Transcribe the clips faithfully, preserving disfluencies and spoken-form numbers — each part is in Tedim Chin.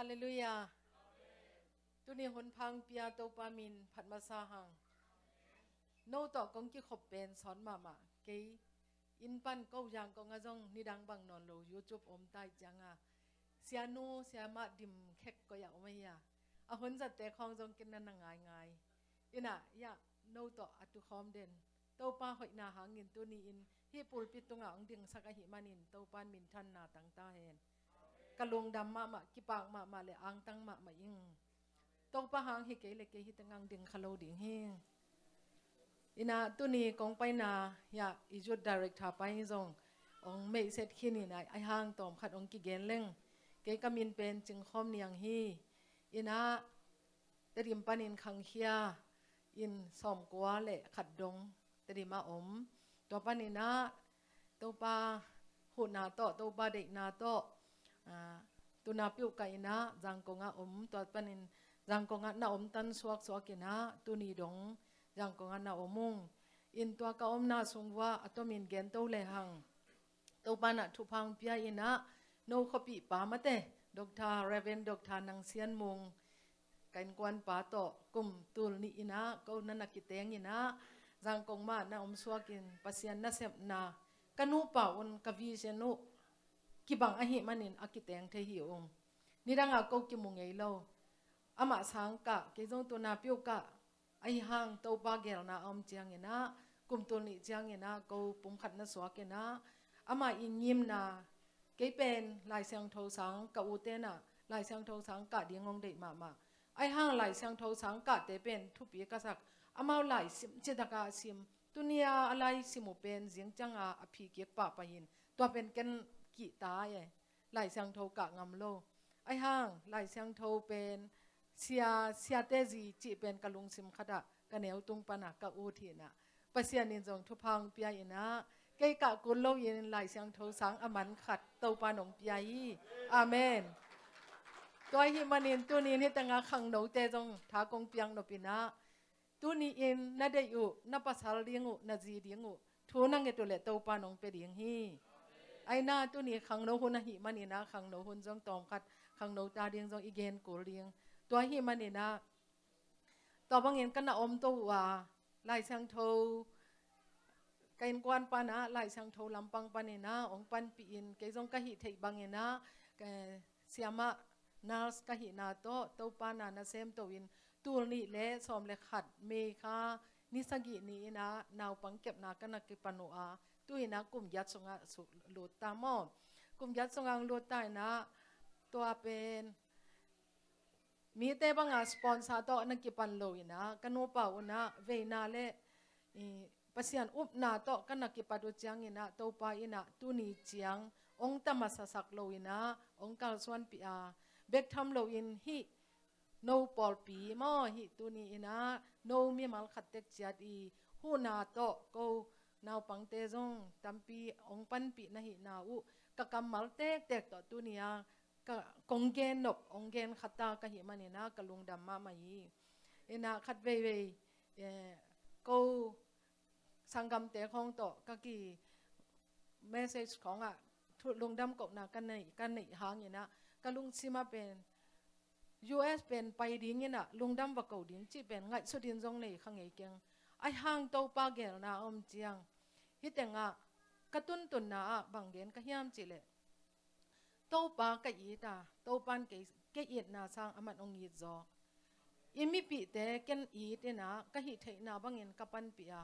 Halleluiah. Tuni hun pha hong pia Topa min phat masa hang. No tawh kong kikhop pen sawt mahmah. Kei inn pan ko Zangkong ah zong nidang bang nawn lo YouTube om tai cianga, sianu siamah dim khek koih ah om ahi a, a hun zatte khawng zong ken na na ngaingai. Ina, ya, no tawh a tukhawm den Topa hoihna hangin tuni-in hih pulpit tungah hong dingsak ahih manin Topa in minthanna tang ta hen. Ka lungdam mahmah, kipak mahmah le angtang mahmah ing. Topa hang hi kei le kei hih tengah hong ding kha lo ding hi. Ina, tuni kong paina, ya, i youth director pa in zong hong meihset khin ina, ahi hang tawm khat hong kigen leng. Kei ka min pen Cing Khawm Niang hi. Ina, Tedim panin khangkhia in sawmkua le khat dong Tedim ah om. Tua panin ah Topa huhna tawh, Topa deihna tawh, ah, tuna piuh ka ina Zangkong ah om. Tua panin Zangkong ah na om tan suaksuak ina tuni dong Zangkong ah na om ung. In tua ka omna sung vua a tomin gen to le hang. Topa na thupha hong pia ina, no khuapih pa mate, Doctor, Reverend Doctor Nang Sian Mung, ka innkuan pa tawh kum tul nih ina ko na na kiteng ina, Zangkong mah na om suakin Pasian nasepna ka nupa un ka vision uh kibang ahih manin a kiteng thei hi ung. Nidangah ko kimu ngei lo. Amah sang kah, kei zong tuna piuh kah, ahi hang Topa gelna a om ciangin ah, kum tul nih ciangin ah ko pumkhat na suak in ah, amah i ngimna, kei pen Lai Siangtho sang ka ute na Lai Siangtho sang kah ding hong deih mahmah. Ahi hang Lai Siangtho sang kahte pen thupi ka sak. Amau lai sim citak a sim. Tuni a a lai sim uh pen zing cianga a phi kik pahpah in. Tua pen ken kihta e. Lai Siangtho kah ngam lo. Ahi hang Lai Siangtho pen sia, siate zi cih pen ka lungsim khatah ka neu tung pana ka ut hi ina, Pasian in zong thupha hong pia ina, kei kah kul loin Lai Siangtho sang a man khat Topa nong pia hi. Amen. Tua ahih manin tuni in hih tengah khangnote zong tha kong piak nop ina, tuni in na deih uh, na pasal ding uh, na zi ding uh thu na nget uh le Topa nong pia ding hi. Aina tuni khangno hun ahih manin ah khangno hun zong tawmkhat, khangno ta ding zong i gen kul ding. Tua ahih manin ah tua bangin ka na om to uh a, Lai Siangtho, ka innkuan pana Lai Siangtho lampang panin ah hong panpih in, kei zong ka hih theih bangin ah, eh, siamah nurse ka hihna tawh Topa na na sem to in tul nih le sawm le khat May kha ni sagih ni ina naupang kepna ka na kipan uh a, tu ina kum giat sungah su-, lut ta maw. Kum giat sungah hong lut ta ina, tua pen mite banga sponsor tawh na kipan lo ina, ka nupa una veina le, i, Pasian upna tawh ka na kipat uh ciangin ah Topa in ah tuni ciang hong tamasasak lo ina hong kalsuanpih a, bek tham loin hih no pawlpi maw, hih tuni ina no mimal khat tek ciat i huhna tawh ko naupangte zong tampi hong panpih na hihna uh ka kammal tektek tawh tuni a ka kong gen nop hong gen khat ta ka hih manin ah ka lungdam mahmah hi. Ina khat veivei, eh, ko sanggamte khawng tawh ka ki message khawngah thu lungdam kohna ka neih, ka neih hangin ah ka lungsim ah pen U S pen pai dingin ah lungdam va ko ding cih pen ngaihsut in zong nei kha ngei keng. Ahi hang Topa gelna a om ciang hih tengah ka tuntunna ah bang gen ka hiam cih leh, Topa ka it a, Topa in kei, kei itna sang aman hong it zaw. I mipihte ken it ina ka hih theihna bangin ka panpih a,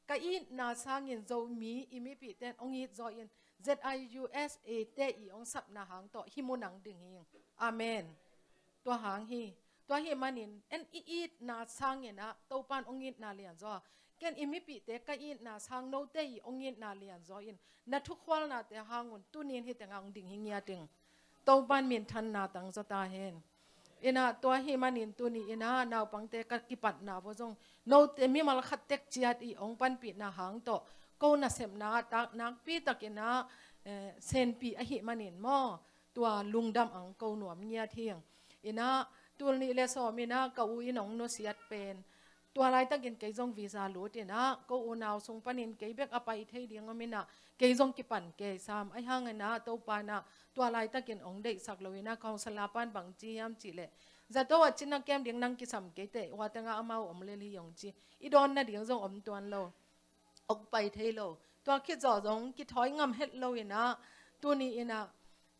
ka itna sangin Zomi i mipihte in hong it zaw in Z I U S A te i hong sapna hang tawh hih mun ah hong ding hi. Amen. Tua hang hi. Tua ahih manin en i itna sangin ah Topa in hong itna lianzaw a, ken i mipihte ka itna sang note i hong itna lianzaw in na thukhualnate hang un tuni in hih tengah hong ding hi ngiat ing. Topa in minthanna tang zaw ta hen. Ina tua ahih manin tuni ina naupangte ka kipatna vua zong note mimal khat tek ciat i hong panpihna hang tawh ko nasepna ah tak nakpi takin ah, eh, senpih ahih manin maw, tua lungdam ang ko nuam ngiat hi ing. Ina tul nih le sawm ina ka u in hong nusiat pen Tua laitakin kei zong visa lut inah, ko unau sung panin kei bek a pai thei ding om inah, kei zong kipan kei sam. Ahi hang inah Topa inah tua laitakin ong deihsak lo inah, council a pan bang ci hiam cih leh, zato ah cina kem ding nang kisam kei teh, ua tengah amau om lel hi ong ci. I dawn nading zong om tuan lo, ong pai thei lo. Tua khit zawh zong kithawi ngam het lo inah, tuni inah,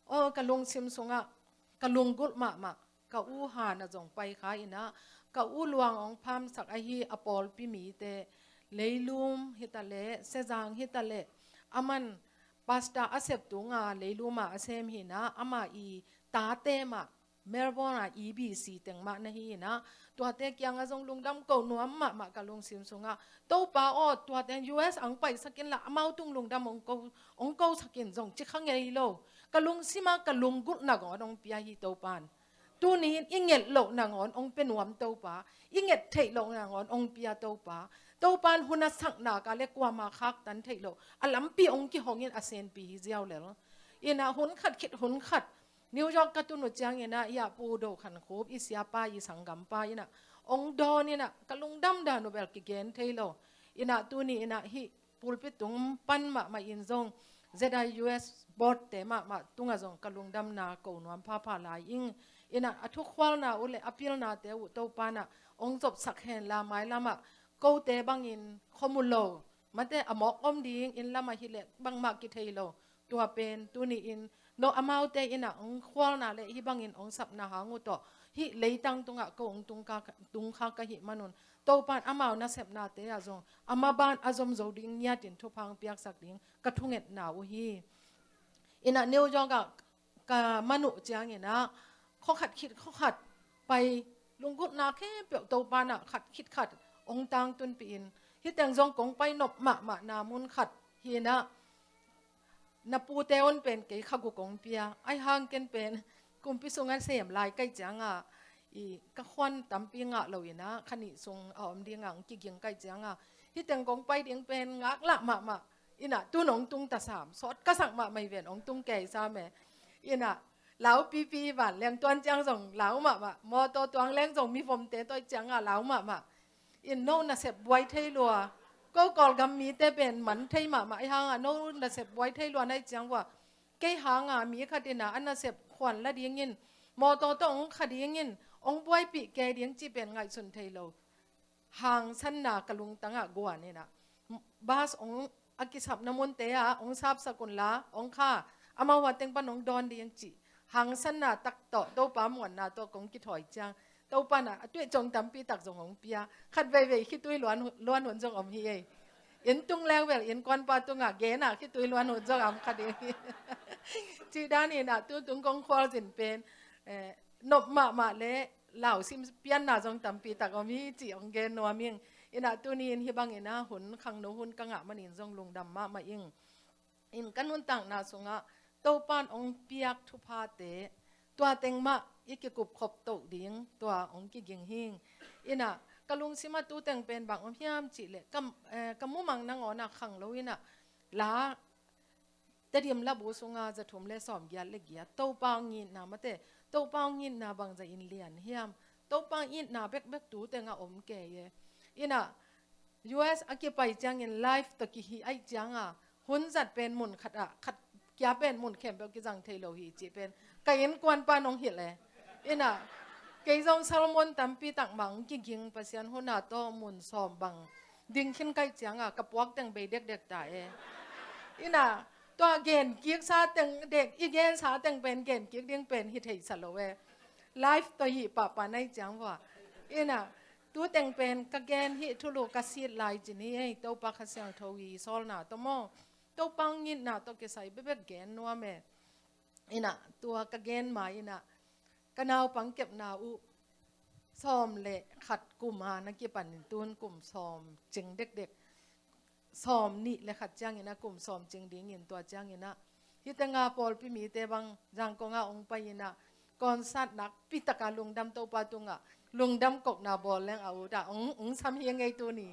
aw, ka lungsim sungah ka lunggulh mahmah, ka u Han ah zong pai kha inah, ka u Luang ong phamsak ahi a pawlpi mite, Leilum hi ta leh, Sezang hi ta leh, aman pastor a sep tunga Leilum ah a sem hi inah, ama i tate mah Melbourne ah E B C teng mah na hi inah, tuate kiangah zong lungdam ko nuam mahmah ka lungsim sungah. Topa aw, tuate U S ong paisak inla, amau tung lungdam ong ko, ong kosak in zong ci kha ngei lo. Ka lungsim ah ka lunggulh nangawn ong pia hi Topa'n. Tuni in i nget loh nangawn ong pia nuam Topa, i nget theih loh nangawn ong pia Topa. Topa'n hun a sakna ka leh kuamah khaktan theih loh, a lampi ong kihong in a senpi hi ziau lel. Inah hun khat khit hun khat, New York ka tun uh ciang inah, i ah Pu Do Khan Khup, i siapa, i sanggampa inah ong dawn inah, ka lungdam dan uh bel kigen thei lo. Inah tuni inah hih pulpit tung pan mahmah in zong, Z I U S board te mahmah tungah zong ka lungdamna ko nuam phapha lai ing. Inah a thukhualna uh leh a pilnate uh Topa inah ong zopsak henla, mailam ah kote bangin khua mu lo, mate a mawk om ding inn lam ah hi leh bangmah kithei lo. Tua pen tuni in, no, amaute inah ong khualna leh hih bangin ong sapna hang uh tawh, hih leitang tungah ko ong tungkha, tungkha ka hih manun, Topa'n amau nasepnate ah zong a maban a zom zo ding ngiatin thupha ong piaksak ding ka thungetna uh hi. Inah New York ah ka man uh ciang inah, khua khat khit khua khat pai, lunggulhna khempeuh Topa inah khat khit khat ong tangtunpih in, hih teng zong kong pai nop mahmahna mun khat hi inah, na pute un pen kei kha guk ong pia. Ahi hang ken pen kumpi sungah sem lai ka hih ciangah, i ka khuan tampi ngah lo inah, kha nih sung a om dingah ong kiging ka hih ciangah, hih teng kong pai ding pen ngaklah mahmah. Inah tun ong tung ta sam, sawt ka sak mahmah hi ven, ong tung kei sam e. Inah lau pipi van leng, tuan ciang zong lau mahmah, mawtaw tuang leng zong mivomte tawh hih ciangah lau mahmah. In no nasep buai thei lua. Ko Kawlgam mite pen man thei mahmah, ahi hangah no nasep buai thei lua na hih ciang vua, kei hangah mi khat inah a nasep khuan la dingin, mawtaw tawh ong kha dingin, ong buaipih kei ding cih pen ngaihsun thei lo. Hangsanna ka lungtangah guan inah, bus ong, a kisapna munte ah ong sapsak unla, ong kha, amau a teng pan ong dawn ding cih hangsanna tak tawh, Topa muanna tawh kong kithawi ciang, Topa inah a tuih cong tampi tak zong ong pia. Khat veivei khitui luan, luan hun zong om hi ei. Inn tung leng bel innkuanpa tungah gen ah khitui luan hun zong om kha ding hi. Cih dan inah tu tung kong khualzin pen, eh, nop mahmah leh lausim pianna zong tampi tak om hi cih ong gen nuam ing. Inah tuni in hih bang inah hun khangno hun ka ngah manin zong lungdam mahmah ing. In ka nuntakna sungah Topa'n ong piak thuphate, tua teng mah i kikupkhop toh ding, tua ong kiging hing. Inah ka lungsim ah tu teng pen bang om hiam cih leh, ka, eh, ka mumang nangawn ah khanglo inah, la Tedim labu sunga za thum leh sawm giat leh giat, Topa ong itna mate, Topa ong itna bangzah in lian hiam? Topa ong itna bekbek tu tengah om kei e. Inah U S a kipai ciangin live tawh kihih ahih ciangah, hun zat pen mun khat ah, khat kia pen mun khempeuh kizang thei lo hi cih pen ka innkuanpa'n ong hilh e. Inah kei zong sermon tampi tak mah ong kiging, Pasian hun ah tawh mun sawm bang ding khin ka hih ciangah ka puak teng bei dekdek ta e. Inah tua gen kik sa teng dek, i gen sa teng pen gen kik ding pen hi thei sa lo e. Live tawh hih pahpah na hih ciang vua. Inah tu teng pen ka gen hih thulu ka sit lai ci ni ei, Topa Kha Siangtho i sawlna tawh maw, Topa ong itna tawh kisai bekbek gen nuam e. Inah tua ka gen ma inah, ka naupang kepna uh sawm leh khat kum a na kipan in, tun kum sawm cing dekdek, sawm nih leh khat ciang inah kum sawm cing dingin, tua ciang inah hih tenga pawlpi mite bang Zangkong ah ong pai inah concert nakpi taka lungdam, Topa tungah lungdam kokna bawl leng a ut ah ong, ong sam hi ngei tuni.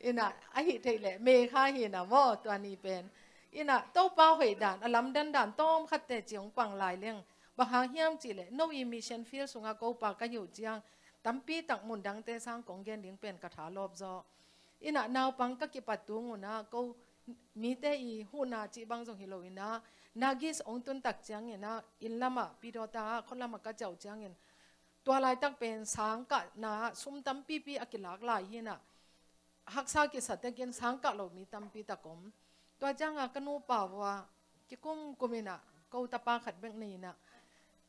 Inah ahih theih leh May kha hi inah maw, tua ni pen. Inah Topa hoih dan, a lamdang dan tawm khat teci ong pang lai leng, bang hang hiam cih leh, no i mission field sungah ko pa ka hi uh ciang, tampi tak mun dangte sang kong gen ding pen ka tha lawp zaw. Inah naupang ka kipat tung unah ko mite i huhna cih bang zong hi lo inah, Nagis ong tun tak cianginah inn lamah pidawta ah khualamah ka ciauh ciangin, tua laitak pen sangkahna sum tampipi a kilak lai hinah, haksa kisa tekin sangkah lo mi tampi tak om. Tua cianga ka nupa vua kikumkum inah, ko tapa khat bek nei inah,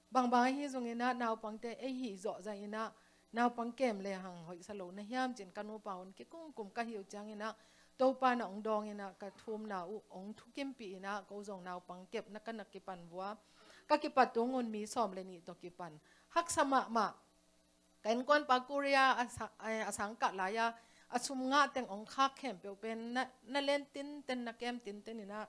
bangbang ahi zong inah naupangte ei hih zawh zah inah, naupang kem le hang hoihsa lo na hiam cin ka nupa un kikumkum ka hi uh cianginah, Topa na ong dawng inah ka thumna uh ong thukimpih inah, ko zong naupang kepna ka na kipan vua. Ka kipat tung un mi sawm le nih tawh kipan. Haksa mahmah. Ka innkuanpa Korea a sa-, a, a sangkah lai-a a sum ngah teng ong khak khempeuh pen na, na len tinten, na kem tinten inah,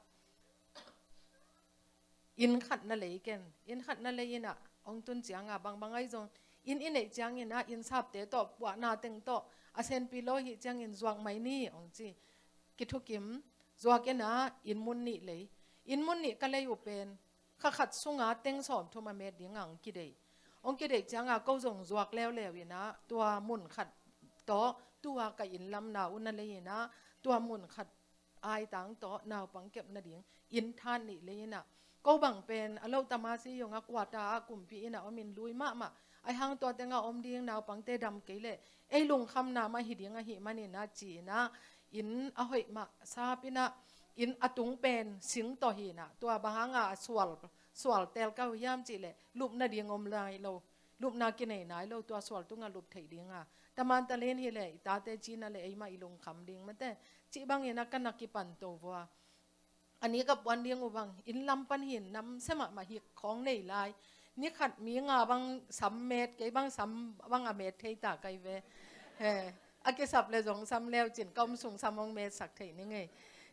inn khat na lei ken. Inn khat na lei inah ong tun cianga, bangbang ahi zong inn i neih cianginah, inn sapte tawh puahna teng tawh a senpi lo hih ciangin zuak mai ni ong ci. Kithukim, zuak inah inn mun nih lei. Inn mun nih ka lei uh pen kha khat sunga teng sawmthum a met dinga ong kideih. Ong kideih cianga ko zong zuak leuleu inah, tua mun khat tawh tua ka inn lamna uh na lei inah, tua mun khat aitang tawh naupang kepna ding inn than nih lei inah, ko bang pen a lo tamasi yonga kuata ah kumpi inah om in lui mahmah. Aihang tua tenga om ding naupangte dam kei leh ei lungkhamna mah hi ding ahih maninah ci inah, inn a hoih mah sap inah, inn a tung pen sing tawh hinah, tua bang hanga a sual, sual tel ka uh hiam cih leh lupna ding om lai lo. Lupna kinei nai lo, tua sual tungah lup theih dinga. Taman talin hileh i tate cina le eimah i lungkham ding mate. Cih bangin a ka na kipan to vua. A ni ka puan ding uh bang, inn lam pan hin namsia mahmah hik khawng nei lai. Ni khat mi nga bang sam met, kei bang sam bang a met thei ta kai ve. He, a kisap le zong sam leu cin, ka um sung sam hong metsak thei ni ngei.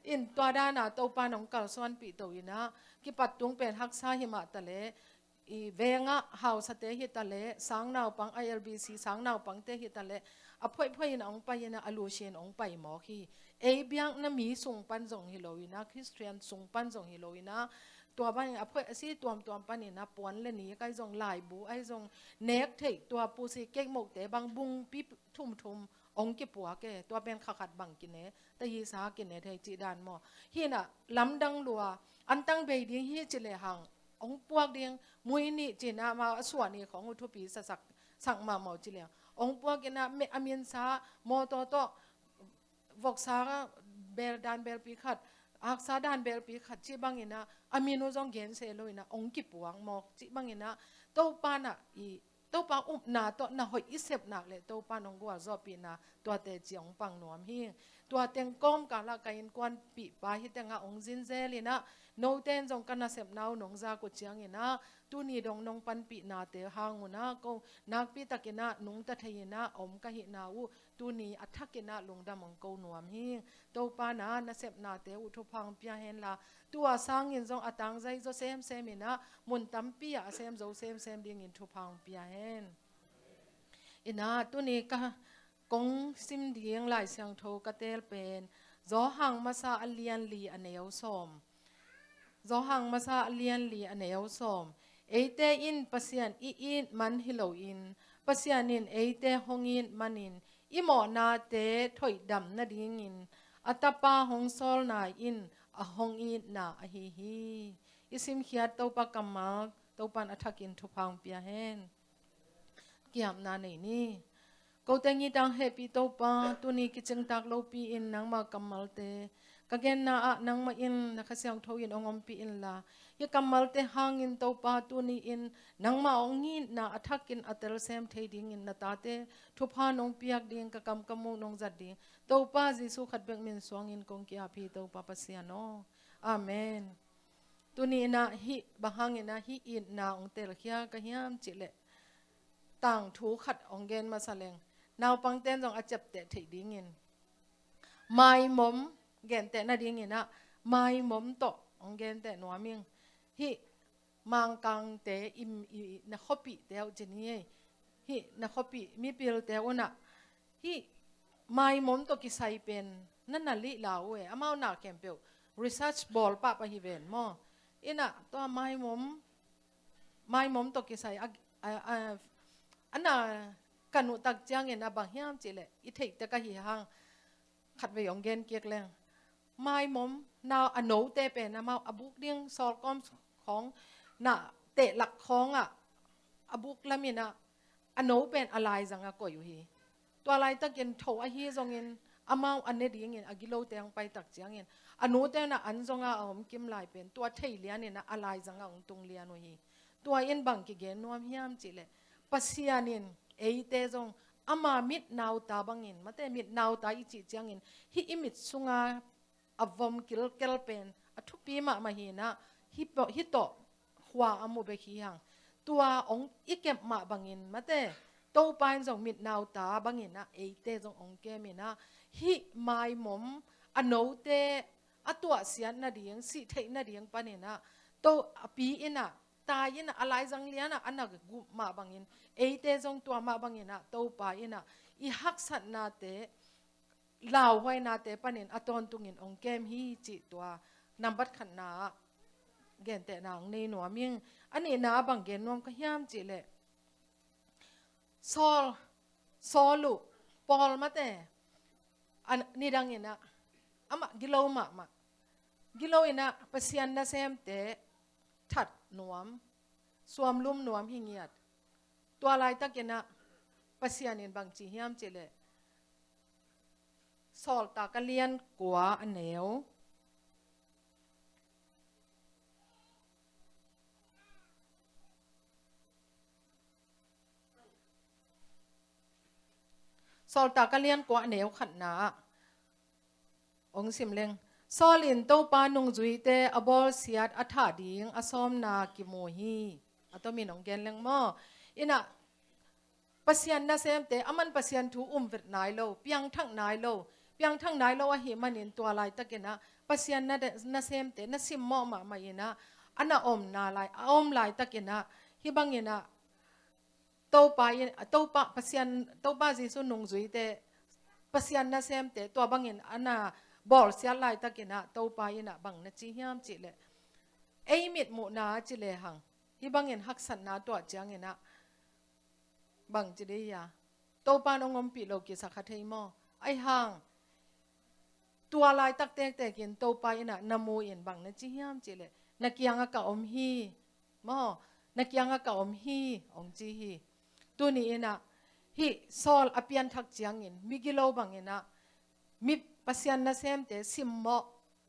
In tua dana Topa nong kalsuanpih to inah, kipat tung pen haksa hi mah ta le, i vengah hausate hi ta le, sang naupang, I L B C sang naupangte hi ta le, a phoihphoih in a hong pai inah, a lusin a hong pai mawk hi. Ei biakna mi sung pan zong hi lo inah, Khristian sung pan zong hi lo inah, tua bangin a phoih a si tuamtuam pan inah, puan le ni kai zong, laibu ai zong nek theih, tua pusi keikmohte bang bungpi thumthum ong kipuak e, tua pen kha khat bang kine, ta hi sa kine thei cih dan maw. Hinah lamdang lua, antang bei ding hi ci le hang, ong puak ding, mui nih cinah amau a suah ni khawng uh thupi sasak, sak mahmah uh ci le hang. Ong puak inah, me-, a minsa, mawtaw tawh, voksa bel dan belpi khat, haksa dan belpi khat, cih banginah, a min uh zong gense lo inah, ong kipuak mawk, cih banginah, Topa nah i Topa upna tawh na hoih i sep nak le Topa nong gualzawhpihna tuate ci hong pang nuam hi. Tua teng kawmkalah ka innkuanpihpa hi tengah hong zinzel inah, note in zong ka nasepna uh nong zak uh cianginah, tuni dong nong panpihnate hang unah ko nakpi takinah nungta thei inah om ka hihna uh, tuni a thakinah lungdam hong ko nuam hi. Topa nah nasepnate uh thupha hong pia henla, tua sangin zong a tangzai zaw semsem inah, mun tampi ah a sem zo semsem dingin thupha hong pia hen. Inah tuni ka kong sim ding Lai Siangtho ka teel pen Johan masa a lian li a neu sawm. Johan masa a lian li a neu sawm. Eite in Pasian i it man hi loin, Pasian in eite hong it manin, i mawhnate thoihdam nadingin a Tapa hong sawlna in a hong itna ahi hi. I simkhiat Topa kammal, Topa in a thakin thupha hong pia hen. Kiapna nei ni. Kote ngitang hehpih Topa, tuni kicingtak lopi in nangmah kammalte ka genna ah nangmah in na Kha Siangtho in hong ompih inla, hih kammalte hangin Topa tuni in nangmah hong itna a thakin a telsem thei dingin na tate thupha nong piak ding, ka kam ka muk nong zat ding, Topa Jesu khat bek min suangin kong ki-ap hi Topa Pasian aw. Amen. Tuni inah hih bang hanginah hih itna hong telkhia ka hiam cih leh, tangthu khat hong gen masa leng, naupangte in zong a ciapteh theih dingin, maimom genteh nadinginah, maimom tawh hong genteh nuam ing. Hih Mangkangte i, i, na khuapihte uh ci ni ei. Hih na khuapih mipilte unah hih maimom tawh kisai pen na na lihla uh e, amau na khempeuh research bawl pahpah hi ven maw. Inah tua maimom, maimom tawh kisai a, a, a, a na kan uh tak ciangin a bang hiam cihleh i theihte ka hi hang, khatvei hong gen kik leng. Maimom nau a note pen amau a buk ding sawlkawm khawng na tehlak khawngah a buk lamin ah a no pen a laizang a koih uh hi. Tua laitakin tho ahi zongin amau a ne dingin a gilote hong pai tak ciangin a note na an zonga a om kim lai pen tua thei lianin ah a laizang a hong tung lian uh hi. Tua in bang kigen nuam hiam cihleh Pasian in eite zong ama mit nauta bangin, mate mit nauta i cih ciangin hih i mit sunga a vom kilkel pen a thupi mahmah hinah, hih tawh khua a mu bek hi hang. Tua hong i kep mah bangin mate Topa in zong mit nauta bangin ah eite zong hong kemin ah hih maimom a note a tuahsiat nading, sih theih nading panin ah to a pi in ah tai in ah a laizang lian ah a na gup mah bangin eite zong tua mah bangin ah Topa in ah i haksatnate lauhuainate panin a tawntungin hong kem hi cih tua nambat khatna ah gentehna hong nei nuam ing. A nihna ah bang gen nuam ka hiam cihleh Saul, Saul uh Paul mate a nidangin ah amah gilo mahmah, gilo in ah Pasian nasemte that nuam, suamlum nuam hi ngiat. Tua laitakin ah Pasian in bang ci hiam cihleh Sawltak a lian kua a neu Sawltak a lian kua a neu khatna ah hong sim leng. Saul in Topa nungzuite a bawlsiat a thah ding a sawmna kimu hi. A tomin hong gen leng maw? In ah Pasian nasemte aman Pasian thu um vet nai lo, piangthak nai lo, piangthak nai lo ahih manin tua laitakin ah Pasian na, nasemte na simmawh mahmah in ah a na omna lai, a om laitakin ah hih bangin ah Topa in, Topa, Pasian, Topa Jesu nungzuite, Pasian nasemte tua bangin a na bawlsiat laitakin ah Topa in ah bang na ci hiam cihleh ei mitmuhna ci lehang hih bangin haksatna tuah ciangin ah bang ci dih hia? Topa in hong ompih lo kisa kha thei maw? Ahi hang tua laitak tektekin Topa in ah na mu in bang na ci hiam cihleh na kiangah ka om hi maw? Na kiangah ka om hi hong ci hi. Tuni in ah hih Saul a pianthak ciangin migilo bangin ah mi Pasian nasemte simmawh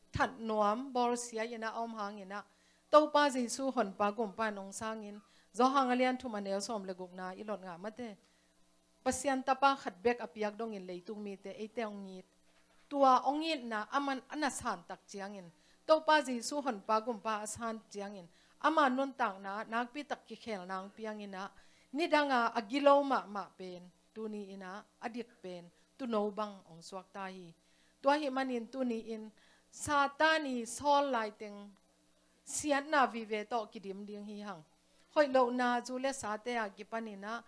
that nuam bawlsia in ah a om hangin ah Topa Jesu honpa gumpa in hong sangin Johan a lian thum a neu sawm le gukna i lot ngah mate. Pasian tapa khat bek a piak dongin leitung mite eite hong it. Tua hong itna aman a na san tak ciangin Topa Jesu honpa gumpa a san ciangin ama nuntakna nakpi tak kikhel nang piangin ah nidanga a gilo mahmah pen tuni in ah a dik pen tuuno bang hong suakta hi. Tua ahih manin tuni in Satan i Saul laiteng siatna vive tawh kidim ding hi hang. Hoih lohna zu le sate a kipanin ah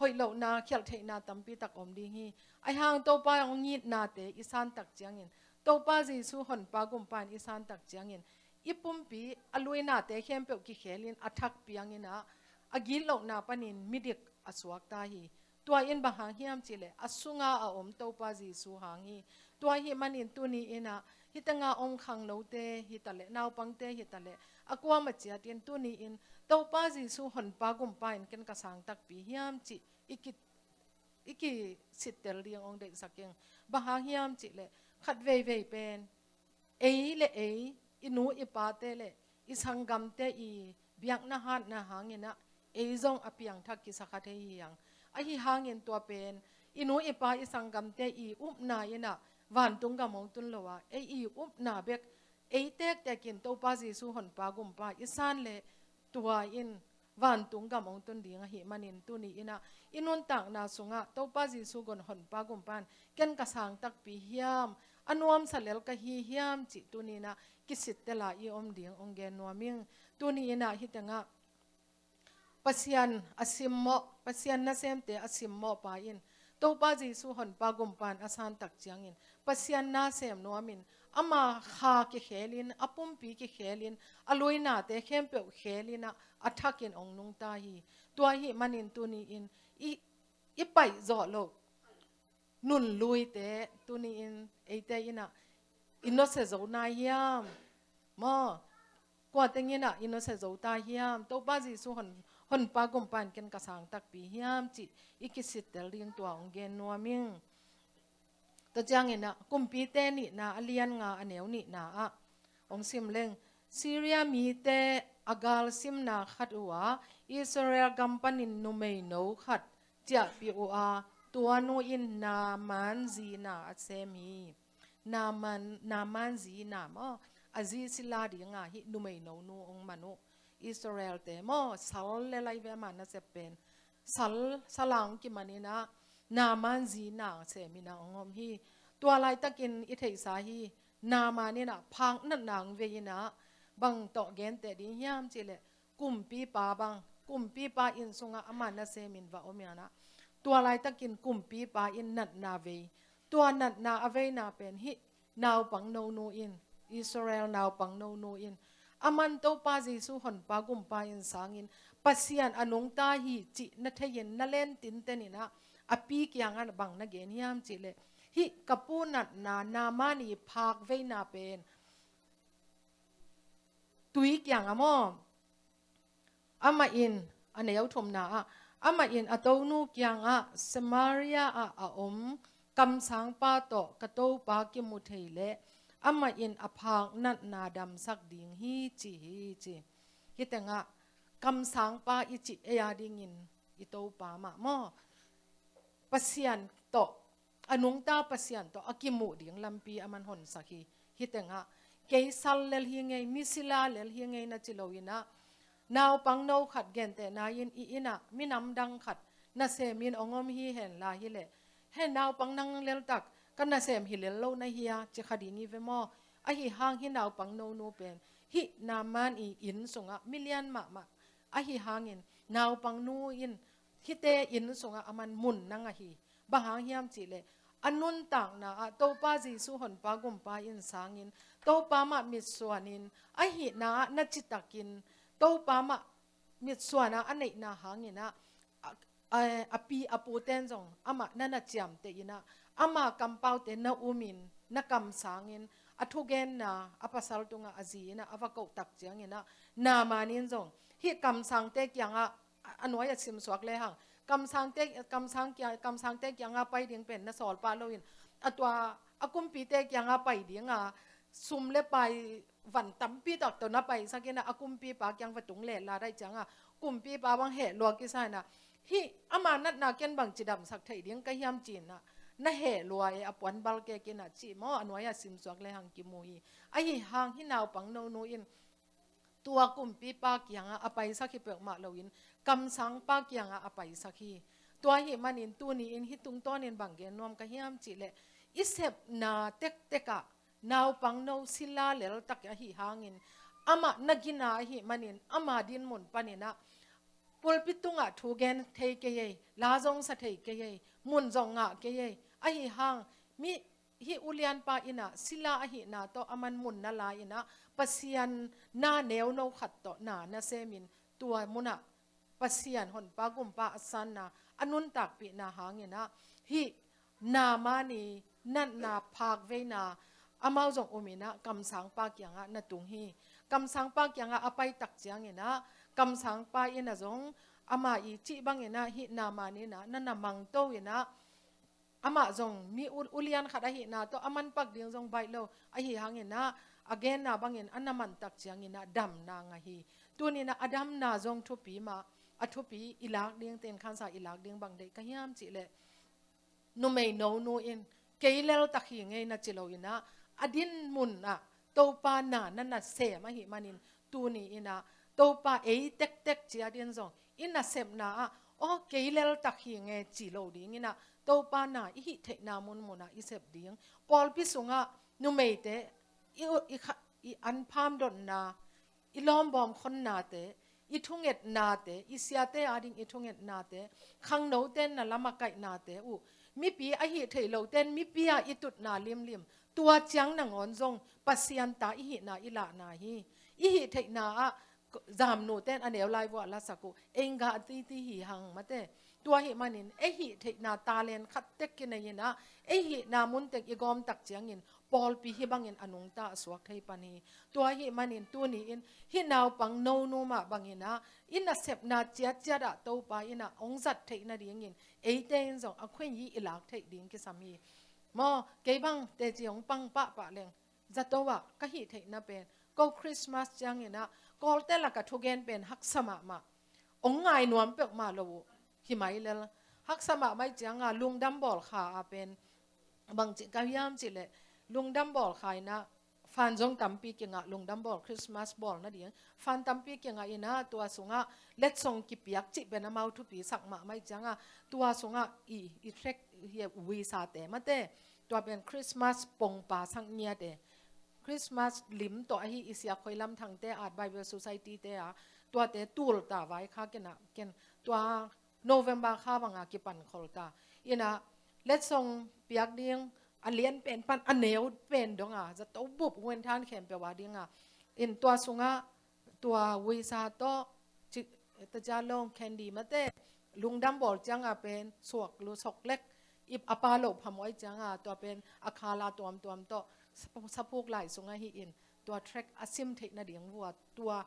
hoih lohna khialhtheihna tampi tak om ding hi. Ahi hang Topa hong itnate i san tak ciangin Topa Jesu honpa gumpa in i san tak ciangin i pumpi a luinate khempeuh kikhelin a thak piangin ah a gitlohna panin midik a suakta hi. Tua in bang hang hiam cihleh a sunga a om Topa Jesu hang hi. Tua ahih manin tuni in ah hih tenga om khangnote hitaleh naupangte hitaleh a kuamah ciatin tuni in Topa Jesu honpa gumpa in ken ka sang takpi hiam cih i ki, i kisittel ding hong deihsak ing. Bang hang hiam cihleh khat veivei pen ei le ei, i nu i pate le i sanggamte i biakna hatna hangin ah ei zong a piangthak kisa kha thei hi hang. Ahi hangin tua pen i nu i pa i sanggamte i upna in ah vantung gam hong tun lo a, ei i upna bek ei tektekin Topa Jesu honpa gumpa i san le tua in vantung gam hong tun ding ahih manin tuni in ah i nuntakna sungah Topa Jesu gon honpa gumpa in ken ka sang takpi hiam, a nuamsa lel ka hi hiam cih tuni in ah kisittel a i om ding hong gen nuam ing. Tuni in ah hih tengah Pasian a simmawh, Pasian nasemte a simmawh pa in Topa Jesu honpa gumpa in a san tak ciangin Pasian na sem nuamin ama kha kikhelin, a pumpi kikhelin, a luinate khempeuh khelin ah a thakin hong nungta hi. Tua ahih manin tuni in i i paih zawh loh nunluite tuni-in eite in ah i nusia zo nai hiam? Maw, kua teng in ah i nusia zo ta hiam? Topa Jesu hon, honpa gumpa in ken ka sang takpi hiam cih i kisittel ding tua hong gen nuam ing. Tua ciangin ah Kumpite nihna a lian nga a neu nihna ah hong sim leng, Syria mite a galsimna khat uh ah Israel gam panin numeino khat ciahpih uh a, tua nu in Naaman zi na a sem hi. Naaman, Naaman zi na maw, a zi sila ding a hih numeino nu hong man uh. Israelte maw, sal le lai ve ama nasep pen, sal, sal a hong kiman in ah Naaman zi na sem in ah hong om hi. Tua laitakin i theihsa hi. Naaman in ah phak natna hong vei in ah bang tawh genteh ding hiam cih leh, kumpipa bang, kumpipa inn sungah ama nasem in va om in ah, tua laitakin kumpipa in natna vei. Tua natna a veina pen hih naupang nonu in, Israel naupang nonu in, aman Topa Jesu honpa gumpa in sangin Pasian a nungta hi cih na thei-in na len tinten in ah, a pi kiangah bang na gen hiam cih leh, hih ka pu natna Naaman i phak veina pen tui kiangah maw, amah in, a neu thumna ah, amah in a tonu kiangah, Samaria ah a om kamsangpa tawh ka topa kimu thei leh amah in a phak natna damsak ding hi, ci hi, ci. Hih tengah kamsangpa i cih ei a dingin i Topa mah maw, Pasian tawh, a nungta Pasian tawh a kimuh ding lampi aman honsak hi. Hih tengah kei sal lel hi ngei, mi sila lel hi ngei na ci lo in ah, naupang no khat gentehna in i inn ah minam dang khat nasem in hong om hi hen la hi leh, he naupang nang lel tak, ka nasem hi lel lo na hi a, ci kha ding hi ve maw? Ahi hang hih naupang nonu pen hih Naaman i inn sungah milian mahmah ahi hangin naupang nu in hihte inn sungah aman mun na ngah hi. Bang hang hiam cih leh, a nuntakna ah Topa Jesu honpa gumpa in sangin, Topa mah mitsuan in, ahihna ah na citakin, Topa mah mitsuan ah a neihna hangin ah, a, a, a pi a puten zong amah na na ciamteh in ah, ama kampaute na um in, na kamsang in, a thugenna a pasal tungah a zi in ah a va koh tak ciangin ah, Naaman in zong hih kamsangte kiangah, a, a nuai a simsuak lehang, kamsangte, kamsang kia, kamsangte kiangah pai ding pen na sawl pah loin, a tua a kumpite kiangah pai ding a, sum le pai van tampi tak tawh na paisak in ah, a kumpipa kiang va tung leh la daih ciangah, kumpipa bang heh lua kisa in ah, hih ama natna ken bangci damsak theih ding ka hiam ci in ah, na heh lua e, a puan bal kek in ah, cih maw, a nuai a simsuak lehang kimu hi. Ahi hang hih naupang nonu in tua kumpipa kiangah a paisak hi peuhmah loin, kamsangpa kiangah a paisak hi. Tua ahih manin tuni in hih tungtawnin bang gen nuam ka hiam cih leh, i sepna tektek ah naupang no sila lel tak ahi hangin, amah na gina ahih manin ama dinmun panin ah, pulpit tungah thu gen thei kei ei, la zong sa thei kei ei, mun zong ngah kei ei. Ahi hang, mi, hih ulianpa in ah sila ahihna tawh aman mun na la in ah, Pasian na neuno khat tawh na na semin, tua munah Pasian honpa gumpa a sanna, a nuntakpihna hangin ah, hih Naaman i natna phak veina amau zong um in ah, kamsangpa kiangah na tung hi. Kamsangpa kiangah a pai tak ciangin ah, kamsangpa in ah zong ama i cih bangin ah, hih Naaman in ah na na mangto in ah, amah zong mi u-, ulian khat ahihna tawh a manpak ding zong baih lo, ahi hangin ah, a genna bangin a na man tak ciangin ah damna ngah hi. Tuni in ah a damna zong thupi mah, a thupi i lak ding, tenkhansa i lak ding bang deih ka hiam cih leh, numei nonu in kei lel tak hi ngei na ci lo in ah, a dinmun ah Topa na na na sem ahih manin, tuni in ah Topa ei tektek ci a din zong i nasepna ah, aw, kei lel tak hi nge ci lo ding in ah, Topa na i hih theihna munmun ah i sep ding. Pawlpi sungah numeite i, i kha-, i anpham dotna, i lawmbawm khonnate, i thungetnate, i siate ading i thungetnate, khangnote na lam a kaihnate uh, mipi ahih theih loten mipi ah i tutna limlim, tua ciang nangawn zong Pasian ta i hihna i lahna hi. I hih theihna ah zamnu ten a neu lai vuah lasak uh, ei gah titi hi hang mate. Tua hi manin ei hih theihna talent khat tek kinei inah, ei hihna mun tek i gawm tak ciangin pawlpi hi bangin a nungta a suak thei pan hi. Tua hi manin tuni in hih naupang nonu mah banginah i nasepna ciatciat ah Topa inah hong zat theih nadingin eite in zong a khuaiyi i lak theih ding kisam hi. Maw, kei bang teci hong pang pahpah leng zato ah ka hih theihna pen, ko Christmas cianginah Kawlte laka thugen pen haksa mahmah, hong ngai nuam peuhmah lo uh hi mai lel. Haksa mahmah ih cianga lungdam bawl kha a pen bangci ka hiam cihleh, lungdam bawl kha inah fan zong tampi kingah, lungdam bawl Christmas bawl nading fan tampi kingah inah, tua sungah letsong kipiak cih pen amau thupi sak mahmah ih cianga, tua sungah i, i trek hi uisate mate, tua pen Christmas pongpa sak ngiate, Christmas lim tawh ahi i siak khoi lam thangte at Bible Society te a, tuate tul ta vai kha kinah ken tua November kha banga kipan khol ta. Inah letsong piak ding a lian pen pan a neu pen donga zato bup huenthan khempeuh a dinga, in tua sungah tua uisa tawh ci, tajalong candy mate, lungdam bawl cianga pen suak lu sok lek, ip a pa lo phamawh ih cianga tua pen a khala tuamtuam tawh sapu-, saphuk lai sungah hi in, tua trek a sim theih nading vua, tua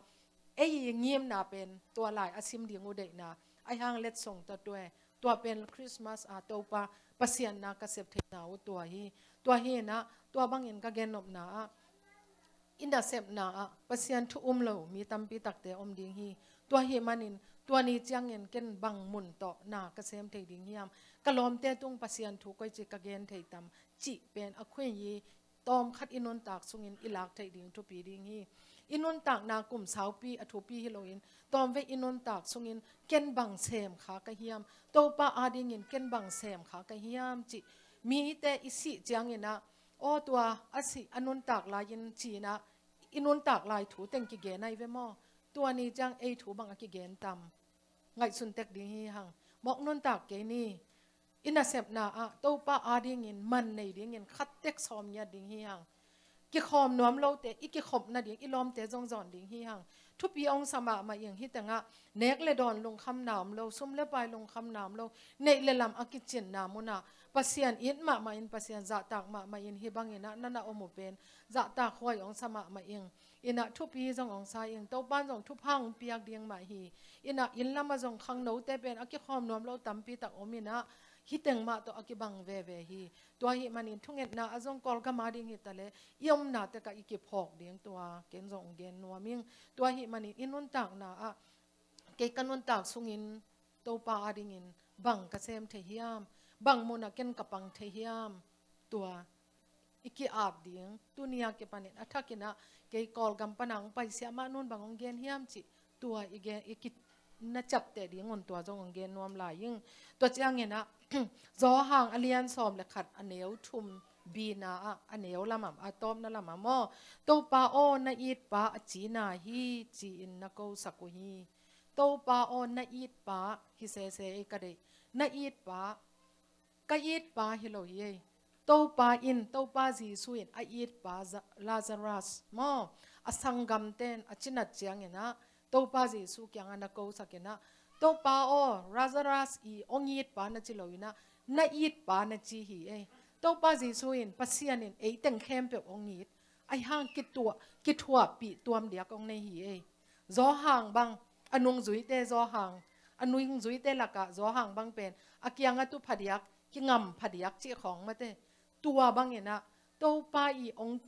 ei ngimna pen tua lai a sim ding uh deihna, aihang letsong ta tua, tua pen Christmas a Topa Pasian na ka sep theihna uh tua hi. Tua hi inah tua bangin ka gennopna ah i nasepna ah Pasian thu um lo mi tampi takte om ding hi. Tua hi manin tua ni ciangin ken bang mun tawh na ka sem thei ding hiam, ka lawmte tung Pasian thu koici ka gen thei tam cih pen a khuaiyi tawm khat i nuntak sungin i lak theih ding thupi ding hi. I nuntakna kum saupi a thupi hi loin tawmvei i nuntak sungin ken bang sem kha ka hiam, Topa adingin ken bang sem kha ka hiam cih, mite i sih cianginah aw tua a sih a nuntak lai-in cinah i nuntak lai thu teng kigen ahi ve maw? Tua ni ciang ei thu bang a kigen tam? Ngaihsun tek ding hi hang. Mawk nuntak kei ni. I nasepna ah Topa adingin man nei dingin khat tek sawm ngiat ding hi hang. Kikhawm nuam lote i kikhop nading i lawmte zong zawn ding hi hang. Thupi hong sa mahmah ing, hih tengah nek le dawn lungkhamna om lo, sum le pai lungkhamna om lo, neih le lam a kicinna munah Pasian it mahmah in, Pasian zahtak mahmah in, hih banginah na na om uh pen zahtak huai hong sa mahmah ing. Inah thupi zong hong sa ing, Topan zong thupha hong piak ding mah hi. Inah inn lamah zong khangnote pen a kikhawm nuam lo tampi tak om inah, hih teng mah tawh a kibang veve hi. Tua hi manin thungetna a zong Kawlgam ading hi taleh i omna tekah i kiphawk ding, tua ken zong hong gen nuam ing. Tua hi manin i nuntakna ah kei ka nuntak sungin Topa adingin bang ka sem thei hiam, bang munah ken ka pang thei hiam, tua i ki-ap ding. Tuni a kipanin a thakinah kei Kawlgam pana hong paisiah mah nun bang hong gen hiam cih, tua i gen, i ki na ciapteh ding un tua zong hong gen nuam lai ing. Tua cianginah Zawhang a lian sawm le khat a neu thum bina ah, a neu lamah, a tawpna lamah maw, Topa aw, na itpa a cina hi ci-in na kosak uh hi. Topa aw, na itpa hi sese ei ka deih. Na itpa, ka itpa hi lo hi ei. Topa in, Topa Jesu in a itpa Za-, Lazarus maw, a sanggamten a cinat cianginah Topa Jesu kiangah na kosakinah, Topa aw, Lazarus i hong itpa na ci loinah na itpa na ci hi ei. Topa Jesu in, Pasian in ei teng khempeuh hong it, aihang kituah, kithuahpih tuam diak hong nei hi ei. Zawhang bang, a nungzuite Zawhang, a nungzuite lakah Zawhang bang pen a kiangah tu phadiak, kingam phadiak cih khawng mate. Tua banginah Topa i hong,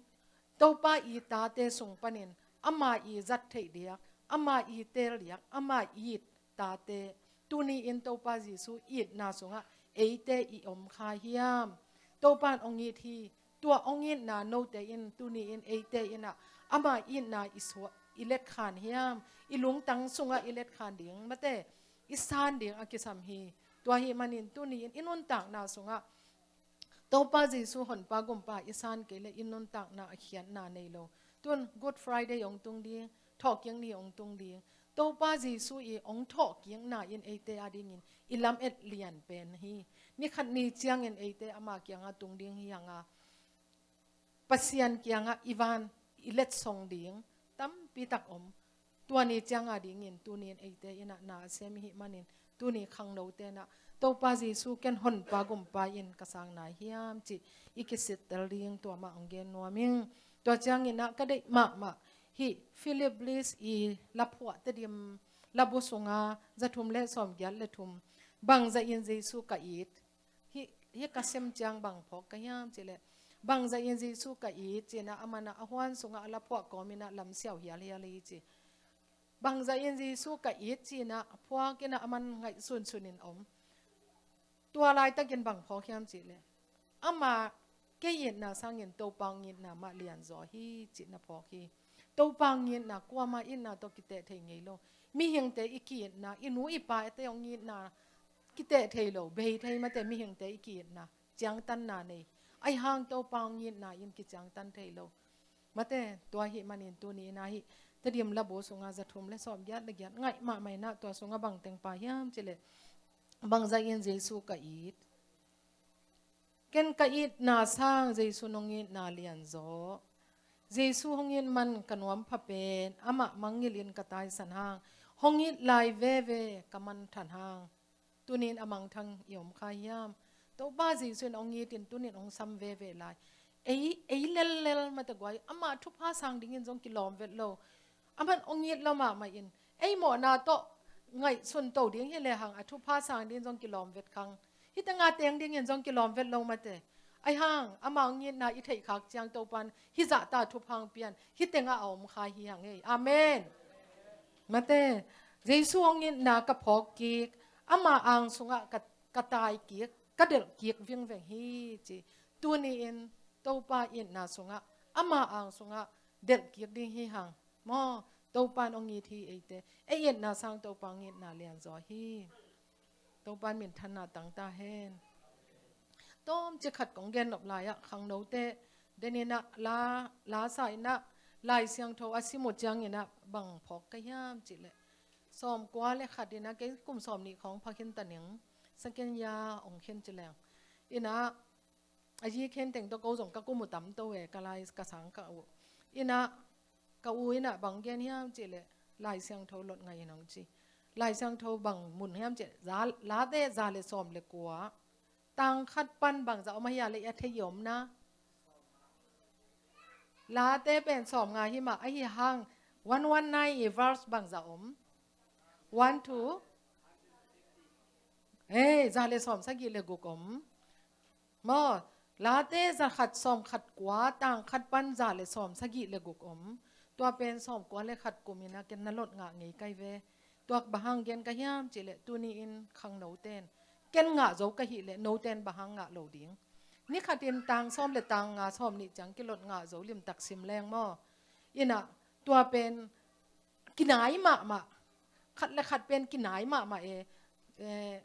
Topa i tate sung panin ama i zat theih diak, ama i teel diak, ama i it tate, tuni in Topa Jesu itna sungah eite i om kha hiam? Topa in hong it hi. Tua hong itna note in tuni in eite inah ama itna i suah, i letkhan hiam? I lungtang sungah i letkhan ding mate, i san ding a kisam hi. Tua hi manin tuni in i nuntakna sungah Topa Jesu Honpa Gumpa i san kei le i nuntakna a khiatna nei lo. Tun Good Friday hong tung ding, thawhkik ni hong tung ding. Topa Jesu i hong thawhkikna in eite adingin i lamet lian pen hi. Nikhat ni ciangin eite ama kiangah tung ding hi hanga, Pasian kiangah i van i letsong ding tampi tak om. Tua ni cianga dingin tuni in eite in ah na a sem i hih manin, tuni khangnote in ah Topa Jesu ken honpa gumpa in ka sang nai hiam cih i kisittel ding tua mah hong gen nuam ing. Tua ciangin ah ka deih mahmah hih Philip Bliss i laphuah Tedim labu sunga za thum le sawmgiat le thum, bangzah in Jesu ka it, hih, hih ka sem ciang bang phawk ka hiam cih leh, bangzah in Jesu ka it ci-in ah aman ah a huan sungah a laphuah kawmin ah lamsiau hialhial hi ci. Bangzah in Jesu ka it ci-in ah phuak in ah aman ngaihsunsun in om. Tua laitakin bang phawk hiam cih leh, ama, kei itna sangin Topa hong itna mah lianzaw hi cih na phawk hi. Topa hong itna kuamah itna tawh kiteh thei ngei lo. Mihingte i ki-itna, i nu i pate hong itna kiteh thei lo, bei thei mate mihingte i ki-itna, ciangtanna nei. Ahi hang Topa hong itna in kiciangtan thei lo. Mate, tua ahih manin tuni in ah hih Tedim labu sunga za thum le sawmgiat le giat ngaih mahmah in ah tua sungah bang teng pha hiam cih leh, bangzah in Jesu ka it. Ken ka itna sang Jesu hong itna lianzaw. Jesu hong it man ka nuam pha pen, amah mangngilh in ka taisan hang, hong it lai veve ka mangthang hang. Tuni in a mangthang i om kha hiam? Topa Jesu in hong it in tuni in hong sam veve lai. Ei, ei lellel mate guai, amah thupha sang dingin zong kilawm vet lo. Aman hong it lo mahmah in, ei mawhna tawh ngaihsun to ding hi lehang a thupha sang dingin zong kilawm vet khang. Hih tengah teng dingin zong kilawm vet lo mate. Ahi hang, ama hong itna i theih khak ciang Topa in hih zahta thupha hong pia in, hih tengah a om kha hi hang ei. Amen. Mate, Jesu hong itna ka phawk kik, ama ang sungah ka, ka tai kik, ka delh kik vingveng hi ci. Tuni in Topa itna sungah, ama ang sungah delh kik ding hi hang. Maw, Topa in hong it hi eite. Ei itna sang Topa hong itna lianzaw hi. Topa in minthanna tang ta hen. Tawmcik khat kong gen nop lai ah, khangnote den in ah la, la sa in ah, Lai Siangtho a sim uh ciangin ah bang phawk ka hiam cih leh, sawmkua le khat in ah kei kum sawmnih khawng pha khin ta ning, second year ong khin ci leng. In ah, a zi khen teng tawh ko zong ka kum uh tam to e, ka lai ka sang ka uh. In ah, ka u in ah bang gen hiam cih leh, Lai Siangtho lot ngai in hong ci. Lai Siangtho bang mun hiam cih leh, za, Late za le sawm le kua, tang khat pan bangzah om a hia leh a thei i om na. Late pen sawmnga hi mah, ahi hang one one nine i verse bangzah om? One, two. Ei, za le sawm sagih le guk om. Maw, Late za khat sawm khat kua, tang khat pan za le sawm sagih le guk om. Tua pen sawmkua le khat kum in ah ken na lot ngah ngei kai ve. Tua bang hang gen ka hiam cih leh, tuni in khangnote in, ken ngah zo ka hih leh note in bang hang ngah lo ding? Ni khat in tang sawm le tang nga sawmnih ciang kilot ngah zo limtak sim leng maw. In ah, tua pen kinai mahmah. Khat le khat pen kinai mahmah e. Eh,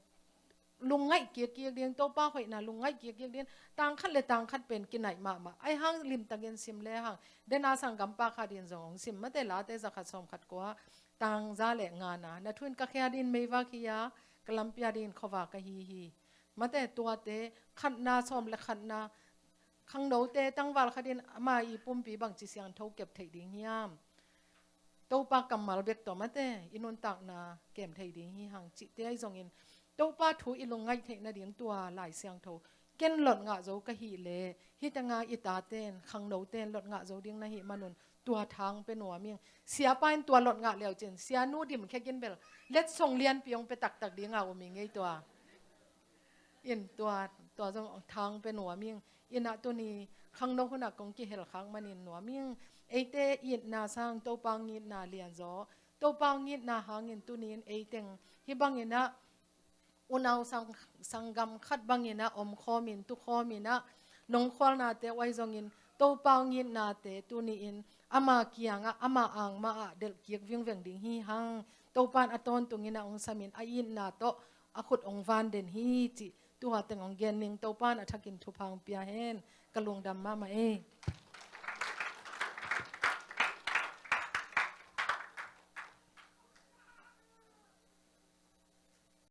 lungngaih kikkik ding, Topa hoihna lungngaih kikkik ding. Tang khat le tang khat pen kinai mahmah. Ahi hang limtakin sim le hang, den a sanggampa khat in zong hong sim mate, Late za khat sawm khat kua, tang za le ngana, na thu in ka khia ding meivak hi a, ka lampi a ding khuavak ka hi hi. Mate, tuate khatna, sawm le khatna, khangnote tangval khat in ama i pumpi bangci siangtho kep theih ding hiam? Topa kammal bek tawh mate i nuntakna kem thei ding hi hang cihte ahi zongin, Topa thu i lungngaih theih nading tua Lai Siangtho ken lot ngah zo ka hih leh, hih tengah i tate in, khangnote in lot ngah zo ding na hih manun, tua tha hong pia nuam ing. Siapa in tua lot ngah leu cin, sianu dim khekin bel letsong lianpi hong pia taktak ding a om ing ei tua. In tua, tua zong tha hong pia nuam ing. In ah tuni khangno hun ah kong kihel khak manin nuam ing. Eite itna sang Topa hong itna lianzaw. Topa hong itna hangin tuni in ei teng hih bangin ah unau sang, sanggam khat bangin ah omkhawm in, tukhawm in ah, nongkhualnate uh ahi zongin, Topa hong itnate tuni in ama kiangah, ama angmah ah delhkik vingveng ding hi hang. Topa in a tawntung in ah hong sam in, a itna tawh a khut hong van den hi cih tua teng hong gen ning. Topa in a thakin thupha hong pia hen. Ka lungdam mahmah ei.